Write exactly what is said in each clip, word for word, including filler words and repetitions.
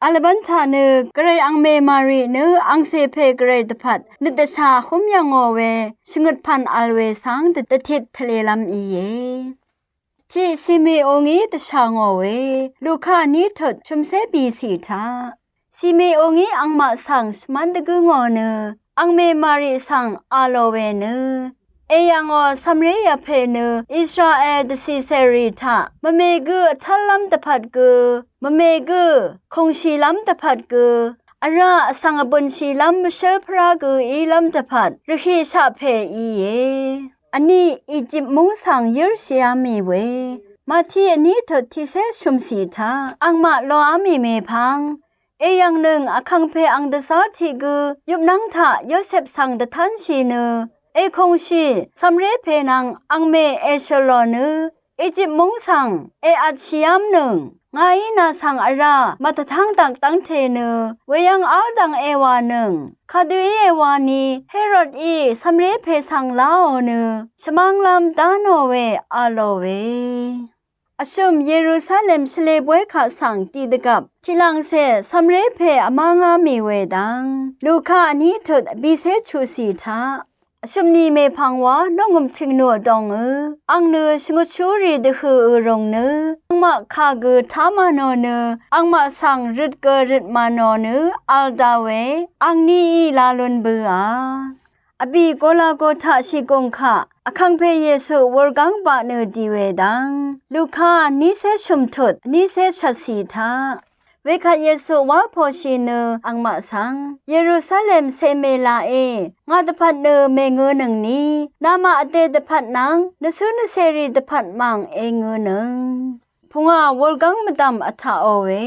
Vl vbv́n taq nø Gvray angmè Mari nø angcè pè Gvray dvpvt nøt dvshà húm yv̀ngò we shvngøt pv̀n vl we svng dvtit tvlelv́m íe. Tiq Simeongí dvshà ngò we Luka ní tut shvmcé bìcì taq Simeongí angmaq svng shvmán dvgǿ ngò nø angmè Mari svng a lò we nø èyv̀ngò cv̄mré yvpè nø Israel dvcìcèrì taq mvme gǿ vtv́llv́m dvpvt gø, mvme gǿ kùngshìlv́m dvpvt gø, vrá vsvng vbø̀nshìlv́m mvshǿl pvrá gø ílv́m dvpvt rvhìshaq pè íe. Vní Ejip múng svng yǿrshìá mì we Mati vní tut tiqcé shø̀mcì taq angmaq loá mì mèpvng èyv̀ngnøng vkàngpè ang dvzv́r tiq gø yupnv́ng taq Yosep svng dvtánshì nø èkùngshì cv̄mré pè nvng angmè èshø̀lò nø Ejip múng svng èvtshìámnøng ngàí nà svng vrá mvtvtv́ng dvk dv́ngte nø weyv́ng v́l dvng èwànøng. Kadø í èwani Herodí cv̄mré pè svng láò nø shvmv́nglv́m dá nò we a lò we. Vshø̀m Yerusalem shvlē bóy kaq svng tiqdvgvp tiqlangcè cv̄mré pè vmá ngá mì we dvng Luka vní tut bìcé chuqcì taq vshø̀m ni mèpvng wa nongø̀m tìng nù vdòngø ang nø shvngøtshúrì dvhø̀ ø̀rùng nø angmaq kà gø tá mànò nø angmaq svng røt gø røt mànò nø vl da we angnií la lún bøà. Vbì Golagota shìgùng kaq vkàngpè Yesu wurgáng baq nø dì we dvng Luka nícé shø̀mtut nícé shvtcì taq. Wekvt Yesu wá pòshì nø angmaq svng Yerusalem cèmè laqe ngà dvpvt nø mèngø̄nøngni namaq vdè dvpvt nvng nvcǿ nvcèrì dvpvt mv̀ng èngø̄nøng. Pungà wurgáng mvdv̀m vtaqò we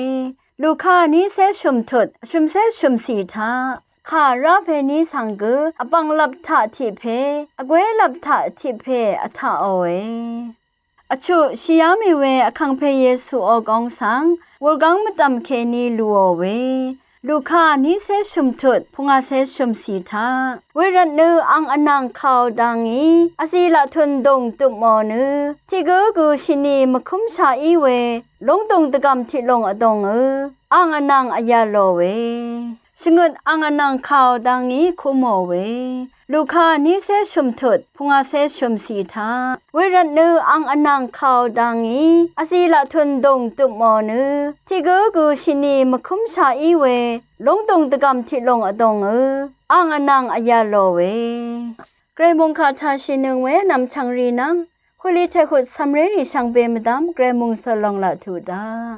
Luka nícé shø̀mtut shø̀mcé shø̀mcì taq kà rápèní svng gø vbv̀nglvp taq tiq pè vgwélvp taq tiq pè vtaqòe. Vchuq shìá mì we vkàngpè Yesuò góng svng wurgáng mvdv̀m kèní lùò we Luka nícé shø̀mtut pungàcé shø̀mcì taq. Wervt nø ang vnàng kàò dangí vzì laqtun dùng dupmò nø tiq gǿ gø shini mvkǿmsha í we lúngdùng dvgv̀m tiqlùng vdòngø ang vnàng vyv̀lò we shvngøt ang vnàng kàò dangí kúmò we Luka nícé shø̀mtut pungàcé shø̀mcì taq. Wervt nø ang vnàng kàò dangí vzì laqtun dùng dupmò nø tiq gǿ gø shini mvkǿmsha í we lúngdùng dvgv̀m tiqlùng vdòngø ang vnàng vyv̀lò we. Gvray mòngkà taqshìnøng we vnvm chv̀ngrì nvng huli tèhut cv̀mrérì shvngbe mvdv́m Gvray mòngsø̀l lòng laq tuq daq.